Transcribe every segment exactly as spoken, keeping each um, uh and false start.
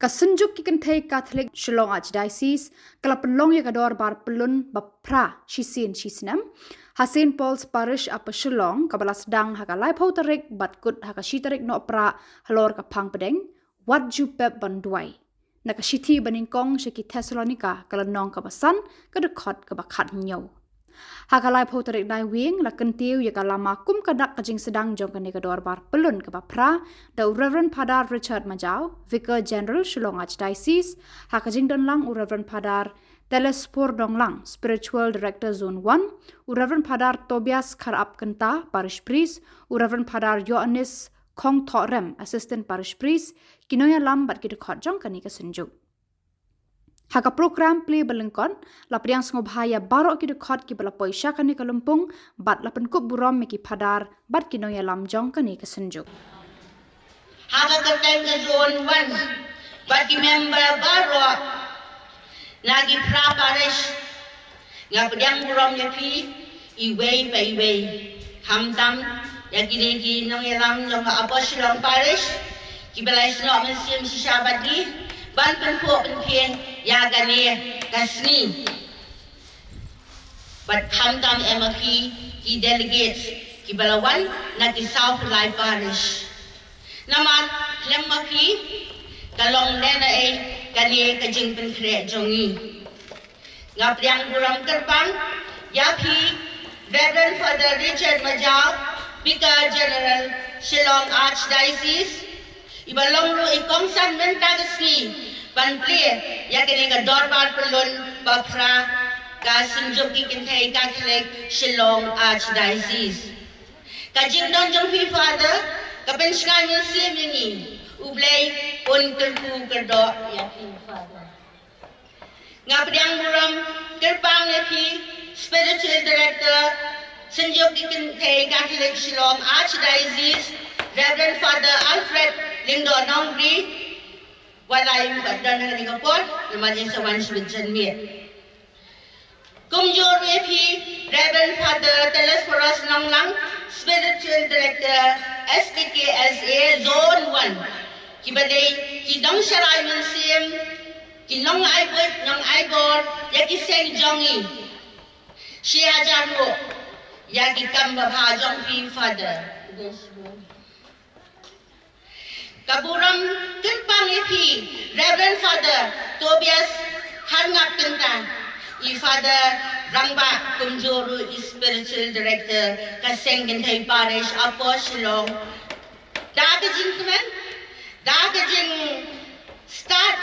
Ka Synjuk ki Kynthei Katholik Shillong Archdiocese ka la pynlong ïa ka dorbar pyllun ba phra shisien shisnem ha Saint Paul's Parish, Upper Shillong, kaba la sdang ha ka laiphew tarik bad kut ha ka shi tarik Nohprah halor ka phang pdeng, Wat ju pep ban duwai. Na ka shithi banyngkong sha ki Thessalonika ka lynnong kaba san, ka dkhot kaba khathynñiew. Ha ka laiphew tarik Naiwieng la kyntiew ïa ka lama kum ka dak ka jingsdang jong kane ka dorbar pyllun kaba phra da u Reverend Father Richard Majaw, Vicar General, Shillong Archdiocese, ha ka jingdon lang u Reverend Father Telespor Donglang, Spiritual Director Zone one, u Reverend Father Tobias Kharap Kynta, Parish Priest, u Reverend Father Ïoannis Khongthohrem, Assistant Parish Priest, ki nongïalam bad ki dkhot jong kane ka synjuk. Ha ka program plie ba lyngkot, la pdiang sngewbha ïa baroh ki dkhot kiba la poi sha kane ka lympung, bad la pynkup burom ïa ki phadar bad ki nongïalam jong kane ka synjuk. Ha ka kyrteng ka Zone one bad ki member baroh na ki phra parish, nga pdiang burom ïa phi iwei pa iwei, khamtam ïa kine ki nongïalam jong ka Upper Shillong Parish kiba la ïasnoh mynsiem shisha bad ngi ban pynphuh pynphieng ïa kane ka sngi. Bad khamtam eh ma phi ki delegates kiba la wan na ki saw phew lai parish. Namar khlem ma phi ka long lehnohei kane ka jingpynkhreh jong ngi. Nga pdiang burom kyrpang ïa phi, Reverend Father Richard Majaw, Vicar General, Shillong Archdiocese, iba long ruh i kongsan mynta ka sngi ban plie ïa kane ka dorbar pyllun ba phra ka Synjuk ki Kynthei Katholik Shillong Archdiocese. Ka jingdon jong phi, Father, ka pynshngaiñ mynsiem ïa ngi. U Blei un kyrkhu kyrdoh ïa phi, Father. Nga pdiang burom kyrpang ïa phi, Spiritual Director, Synjuk ki Kynthei Katholik Shillong Archdiocese, Reverend Father Alfred Lyngdoh Nongbri, wat la im pat don ha kane ka por, namar in sa wan shibit janmiet. Kumjuh ruh ïa phi, Reverend Father Telesphorus Nonglang, Spiritual Director, S T K S A Zone one. Kiba dei ki nongsharai mynsiem, ki nongai buit nongai bor ïa ki seng jong ngi. Shi hajar nguh ïa ki kam babha jong phi, Father. Ka burom kyrpang ïa phi, Reverend Father Tobias Harngap Kynta, i Father rangbah, kumjuh ruh i Spiritual Director ka Seng Kynthei Parish Upper Shillong. Da ka jingkmen, da ka jingstad,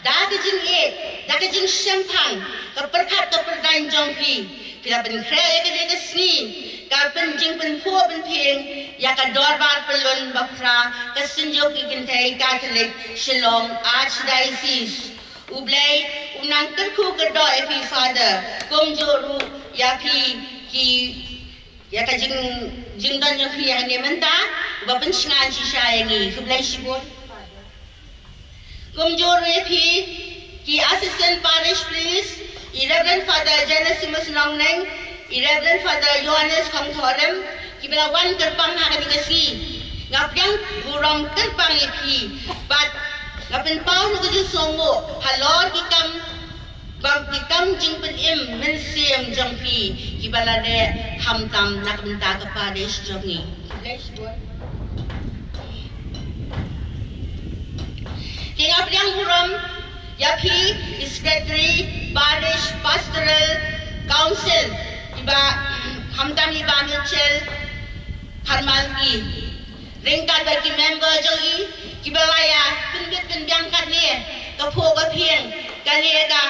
da ka jingïeit, da ka jingshemphang, ka pyrkhat ka pyrdaiñ jong phi, phi la pynkhreh ïa kane ka sngi, ka pynjingpynphuh pynphieng ïa ka dorbar pyllun ba phra ka Synjuk ki Kynthei Katholik Shillong Archdiocese. U Blei un nang kyrkhu kyrdoh ïa phi, Father, kumjuh ruh ïa phi ki, ïa ka jing, jingdon jong phi ïa kane mynta, uba pynshngaiñ shisha ïa ngi. Khublei shibun. Kumjuh ruh ïa phi ki Assistant Parish Priest, i Reverend Father Genesimus Nongneng, i Reverend Father Ïoannis Khongthohrem, kiba la wan kyrpang ha kane ka sngi. Nga pdiang burom kyrpang ïa phi, bad nga pynpaw ruh ka jingsngewnguh halor ki kam, bad ki kam jingpynim mynsiem jong phi kiba la leh khamtam na ka bynta ka parish jong ngi. Te nga pdiang burom ïa phi, i Secretary Parish Pastoral Council, i Bah, khamtam i Bah Mitchell Kharmalki, ryngkat bad ki member jong i kiba la ïa pynbit pynbiang katne ka phuh ka phieng, kane ka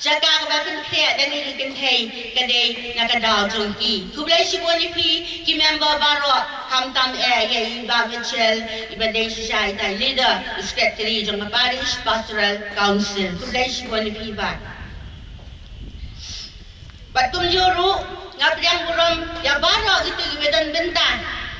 jaka kaba pynkhreh da ngi ki kynthei ka dei na ka daw jong ki. Khublei shibun ïa phi ki member baroh, khamtam eh ïa i Bah Mitchell, iba dei shisha itai leader, i secretary jong ka Parish Pastoral Council. Khublei shibun ïa phi bah. Bad kumjuh ruh nga pdiang burom ïa baroh kito kiba don bynta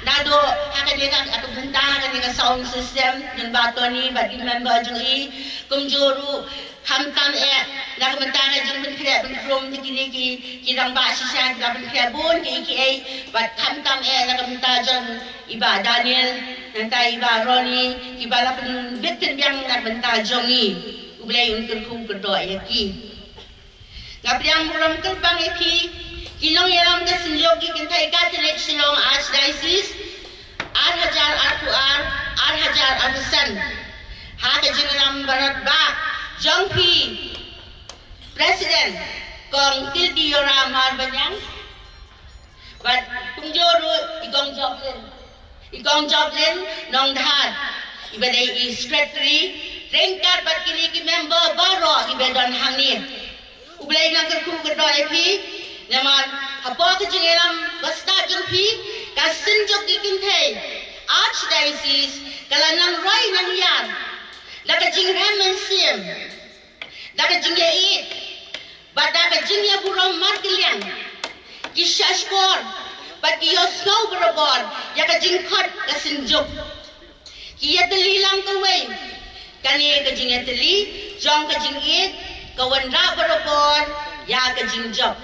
naduh ha kane ka, ha ka bynta ha kane ka sound system, jong Bah Tony bad ki member jong i, kumjuh ruh khamtam eh Na ka bynta ka jingpynkhreh pynkhrum jong kine ki, ki rangbah shisha, ki la pynkhreh bun kiei kiei, bad khamtam eh na ka bynta jong i Bah Daniel, nangta i Bah Ronnie, kiba la pynbit pynbiang na ka bynta jong ngi. U Blei un kyrkhu kyrdoh ïa ki. Nga pdiang burom kyrpang ïa phi, ki nongïalam ka Synjuk ki Kynthei Katholik Shillong Archdiocese, ar hajar arphew ar, ar hajar arphew san. Ha ka jingïalam baroh ba jong phi, President, Kong Tiltiora Marbaniang, bad kumjuh ruh i Kong Joplin, i Kong Joplin Nongdhar, iba dei i Secretary, ryngkat bad kine ki member baroh kiba don hangne. U Blei un kyrkhu kyrdoh ïa phi, namar hapoh ka jingïalam ba stad jong phi, ka Synjuk ki Kynthei Archdiocese ka la nang roi nang ïar da ka jingrhem mynsiem, da ka jingïaieit, bad da ka jingïaburom markylliang. Ki shahshkor bad ki ïohsngew barabor ïa ka jingkhot ka Synjuk. Ki ïatylli lang kawei, kane ka jingïatylli jong ka jingïeit ka wanrah barabor ïa ka jingjop.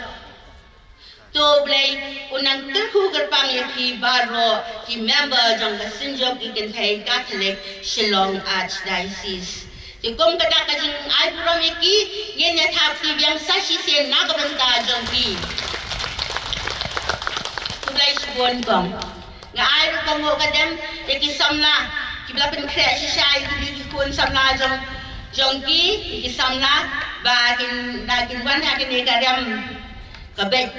To U Blei un nang kyrkhu kyrpang ïa phi baroh ki member jong ka Synjuk ki Kynthei Katholik Shillong Archdiocese. Te kum ka dak ka jingai burom ïa ki, ngin ïa thap kti biang sa shisien na ka bynta jong ki. Khublei shibun kong. Nga ai ruh ka nguh ka dem ïa ki samla kiba la pynkhreh shisha ïa ki, ki khun samla jong, jong ki, ïa ki samla ba kin, ba kin wan ha kane ka riam ka beit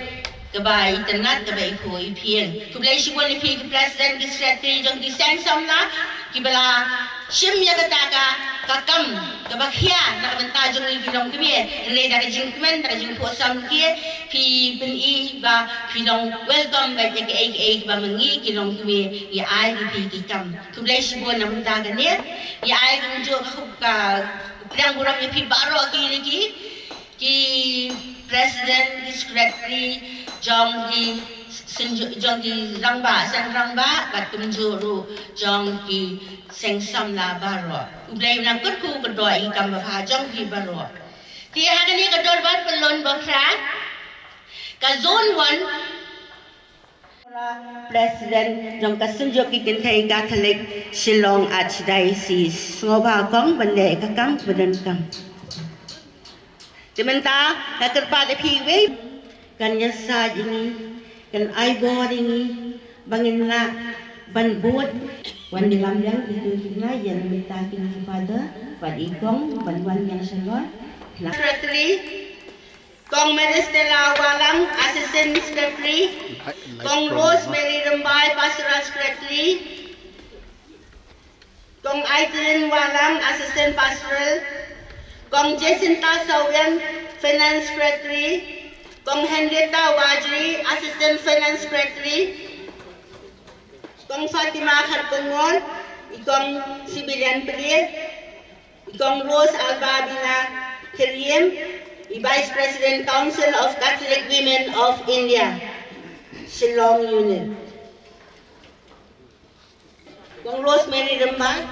kaba itynnad, kaba iphuh iphieng. Khublei shibun ïa phi ki president, ki secretary jong ki seng samla kiba la shim ïa kata ka, ka kam kaba khia na ka bynta jong ngi ki longkmie. Hynrei da ka jingkmen, da ka jingphuh samla ki, phi pyni ba phi long welcome ba ïa kiei kiei kiba ma ngi ki longkmie ngi ai ïa phi ki kam. Khublei shibun na ka bynta kane. Ngi ai kumjuh ka, ka pdiang burom ïa phi baroh ki, ki ki president, ki secretary jong ki seng, jong ki rangbah, seng rangbah, bad kumjuh ruh jong ki seng samla baroh. U Blei un nang kyrkhu kyrdoh ïa ki kam babha jong phi baroh. Te ha kane ka dorbar pyllun baphra, ka zone one, President jong ka Synjuk ki Kynthei Katholik Shillong Archdiocese. Sngewbha kong ban leh ka kam ba donkam. Te mynta nga kyrpad ïa phi wei, kan ïasaid ïa ngi, kan ai bor ïa ngi ba ngin lah ban bud. Wan ïalam ïa kito kine, ïa mynta kine ki father bad i kong ban wan ïa shalor. Secretary, Kong Mary Stella Walang, Assistant Secretary, Kong Rosemary Rymbai, Pastoral Secretary, Kong Aitlin Walang, Assistant Pastoral, Kong Jacinta Sawian, Finance Secretary, Kong Henrietta Wajri, Assistant Finance Secretary, Kong Fatima Kharkongor, i Kong Civilian Plie, Kong Rose Albabina Kyriem, i Vice President Council of Catholic Women of India, Shillong Unit. Kong Rosemary Rymbai.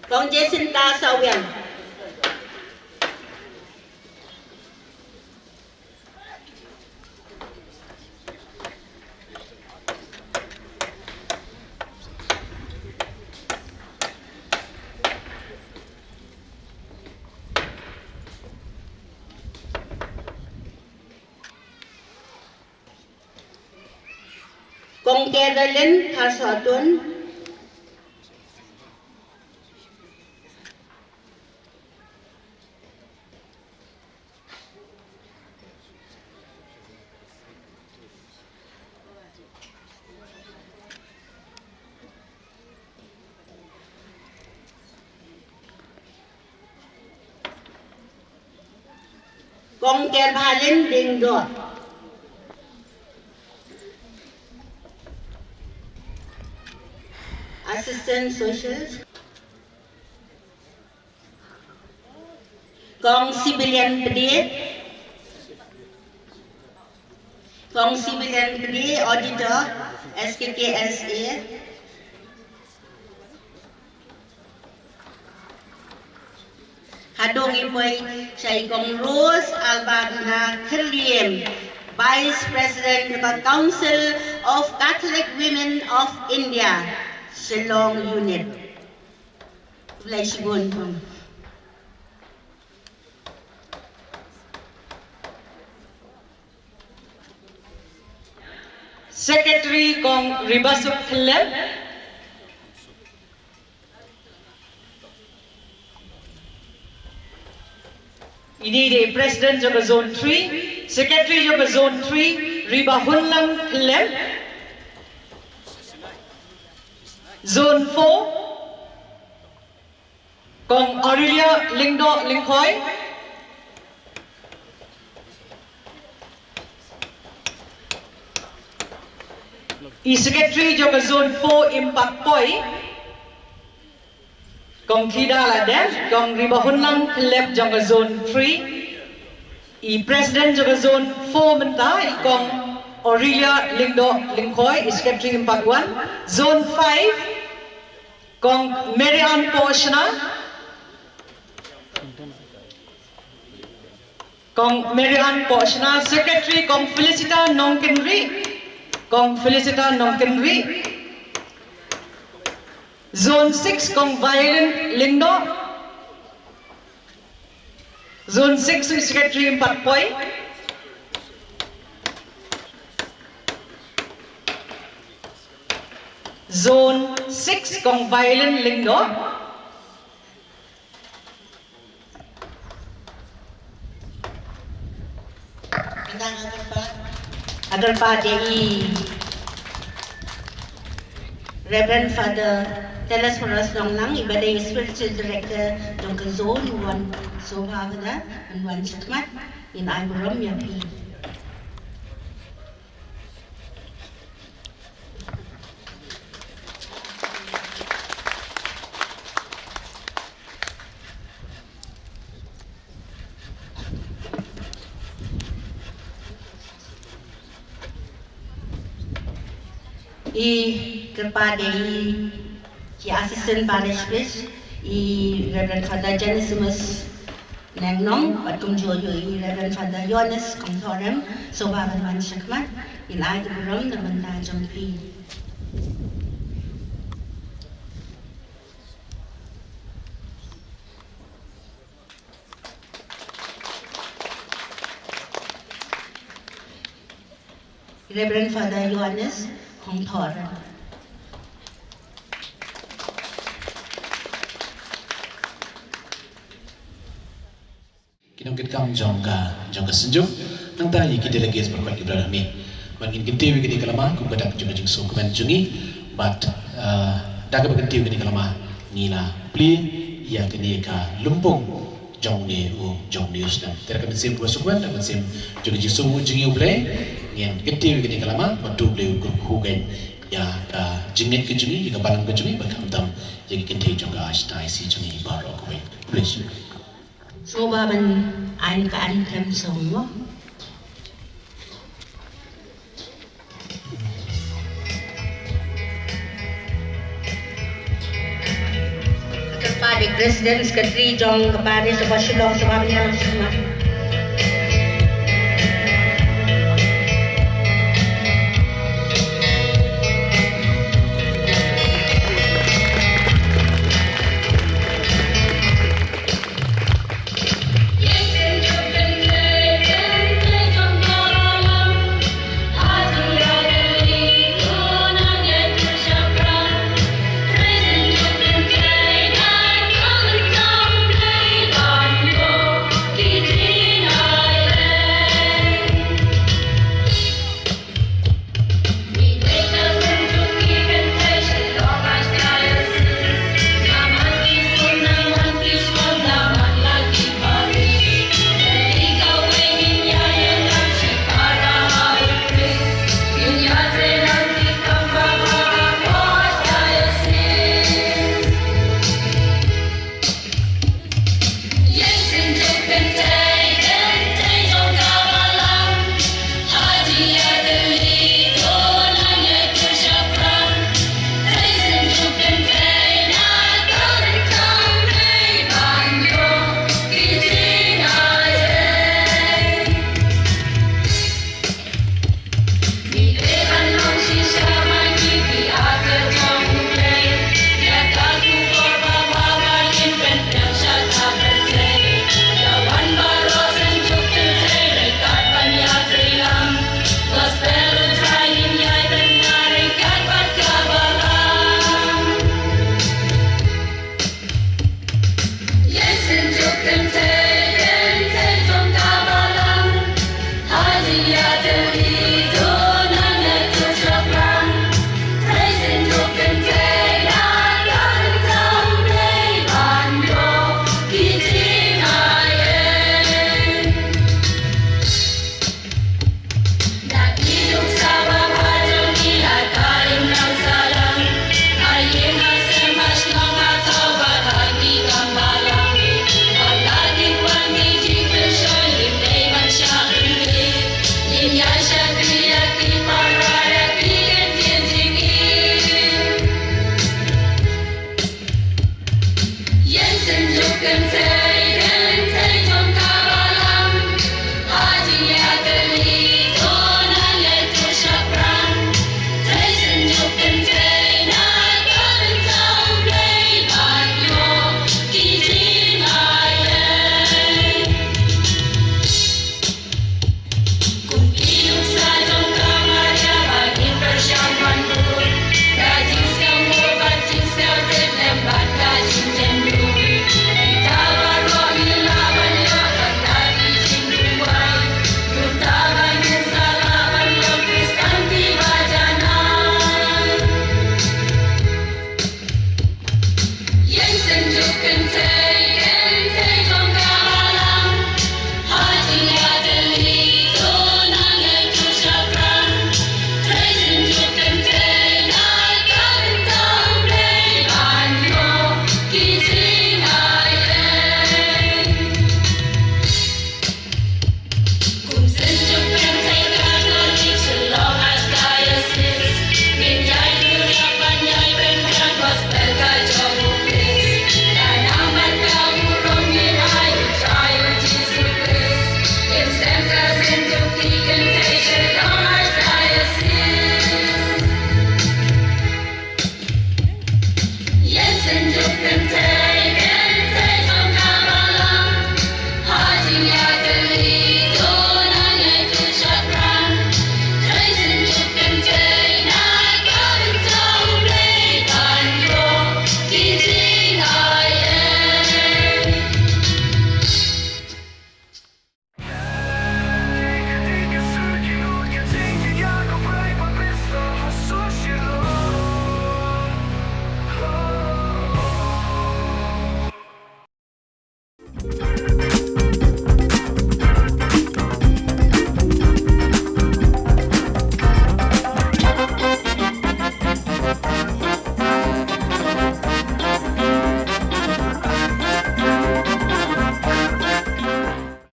Kong Jacinta Sawian. Kong Carolyn Kharsohtun. Kong Kerbhalin Lyngdoh. Assistant Social. Kong Civilian Pde, Kong Civilian Pde, Auditor, S K K S A. Haduh ngi poi sha i Kong Rose Albadina Kyriem, Vice President of the Council of Catholic Women of India, Shillong Unit. Khublei shibun. Secretary Kong Ribasuk Khyllem. Ini dei President jong ka Zone three, Secretary jong ka Zone three, Ribahunlang Khyllem. Zone four, Kong Aurelia Lyngdoh Lyngkhoi. I Secretary jong ka Zone four im pat poi. Kong Thida Ladem, Kong Ribahunlang Khyllem jong ka Zone three. I President jong ka Zone four mynta, i Kong Aurelia Lyngdoh Lyngkhoi, i Secretary im pat wan. Zone five, Kong Mary Ann Pohshna. Kong Mary Ann Pohshna, Secretary Kong Felicita Nongkynrih. Kong Felicita Nongkynrih. Zone six, Kong Violin Lyngdoh. Zone six, Secretary im pat poi. Zone six, Kong Violin Lyngdoh. Kyrpad, kyrpad ïa i Reverend Father Telesphorus Nonglang, i ba dei Spiritual Director jong ka Zone, u wan sngewbha kata, un wan shakhmat, ngin ai burom ïa phi. I kyrpad ïa i ki Assistant Parish Priest, i Reverend Father Genesimus Nongnong, bad kumjuh ïa i Reverend Father Johannes Kongthorem, sngewbha ban wan shakhmat, ngin ai ka burom na ka bynta jong phi. Reverend Father Johannes Kongthorem. Ki nongkitkam jong ka, jong ka Synjuk, nangta ïa ki delegates baroh ki brother me. Bad ngin kyntiew ïa kane ka lama kum ka dak jong ka jingsngewkmen jong ngi. Bad, eh, da kaba kyntiew ïa kane ka lama ngi la plie ïa kane ka lympung jong une u, jong une u snem. Te da ka mynsiem kaba sngewkmen, da ka mynsiem jong ka jingsngewbha jong ngi ïa U Blei, ngin kyntiew ïa kane ka lama, bad to U Blei un kyrkhu keiñ ïa ka jingngeit ka jong ngi, ïa ka balang ka jong ngi, bad khamtam ïa ki kynthei jong ka Archdiocese jong ngi baroh kawei. Bless you. Sngewbha ban ai ka anthem song mo. Ka President Secretary jong ka Parish of Shillong, sngewbha ban ïalam sngewbha.